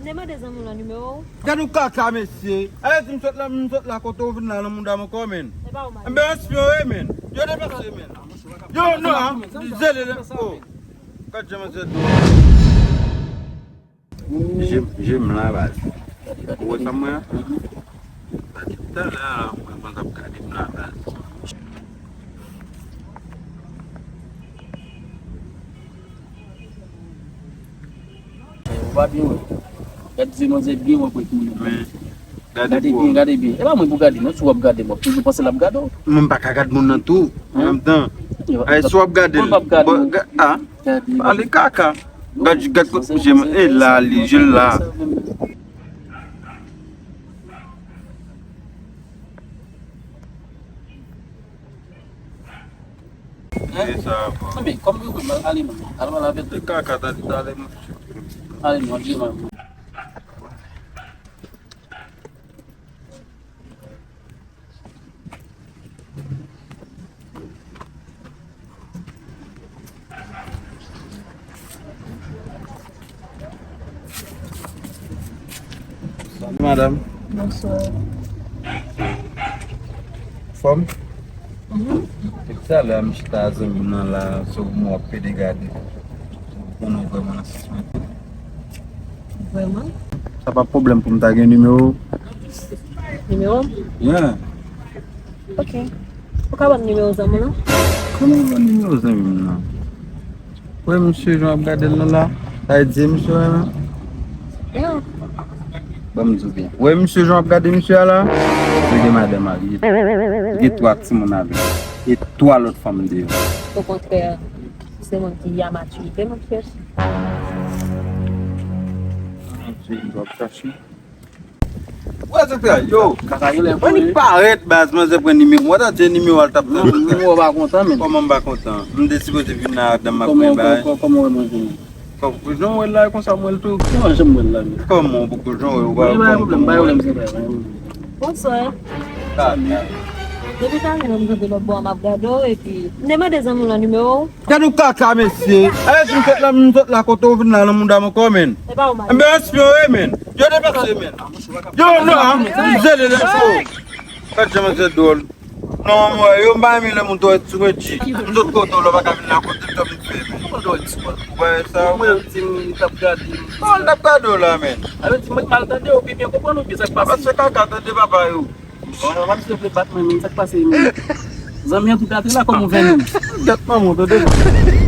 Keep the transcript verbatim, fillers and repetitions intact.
Te mande zanmi w lan nimewo w? Gad yon kaka, mesye. Ale di m sot la, m sot la kote w vin la nan mouda m ankò, men. E pa w, Mari. Enben, espyon, wi, men. Yo deplase, men. Yo, non, zele, le, oh. Gad jan manzè dwòl. Je, je m la, baz. Ou wè sa m wè a? Sa di talè a, mwen, mwen t ap gade m la, baz. Ou pa byen wè. Gad ti manzè byen wè pou moun. Men, gade byen, gade byen. E pa mwen pou gade, non, si w ap gade, bon, toujou panse l ap gade w. Mwen m pa ka gad moun nan tou, an menm tan. Ay, si w ap gade l, bon, ga-, a, pale kaka. Gad, gad kot je m, e la, li, je l la. E sa, bon. Anben, kòm yo konn al ale non, al pale avèk li. Li kaka, ta di, ta ale, mwen. Ale non, di mwen. Salut, madame. Bonsoir. Fòm? Mhm. Depi talè a m chita a zanmi m nan la, se ou m wè ap pede gade. Ou konnen w vrèman nan sans mwen. Vrèman? Sa pa pwoblèm pou m ta gen nimewo w? Nimewo m? Yeah. Ok. Ou ka ban m nimewo zanmi w lan? Kòman w ban nimewo zanmi m nan? Wè misye jan w ap gade l nan la. Sa vle di misye renmen w? Yeah. Ban m di w byen. Wè misye jan w ap gade misye a la? Misye gen madanm marye. Li gen twa timoun avè l. E twa lòt fanm deyò. Okontrè, se moun ki a matirite, monchè. Monchè, w ap chache. Wè, se sa, yo. Kaka yo lè mwen li parèt, baz, manzè pran nimewo. Mwen tande nimewo al t ap tann. Nimewo pa kontan, men. Kòman m pa kontan? M te sipoze vin la, dan m ap pran bagay. Kòman, kòman, kòman w wè mwen vini? Kòm, jan w wè l la, e konsa m wè l tou. Kòman jan m wè l la, men? Kòman, pou jan w wè, ou pa konn kòman w wè l. Bonswa. Depi talè m tande lòt bò a m ap gade w, epi m te mande zanmi w lan nimewo w. Gad yon kaka, mesye. Ale di m sot la, m sot la kote w vin la nan mouda m ankò, men. E pa w, Mari. Enben, espyon, wi, men. Yo deplase, men. Yo, non, zele, let's go. Gad jan manzè dwòl. Non, mwen, yo, m pa renmen lè moun twò sou mwen, G. M sot kote w la, w pa ka vin la kote m, tò m fè, men. Kòman twò sou mwen? Ou pa wè sa, ou menm? Di m, li t ap gade m. Kòman l t ap gade w la, men? A, men, di mwen mal tande, ou byen konprann, ou byen sa k pase? Paske kaka, tande papa yo. Bon, mwen, si yo vle bat mwen, men sa k pase, men? Zanmi an tou gate la, kòman w fè menm? Gad manman w, tande.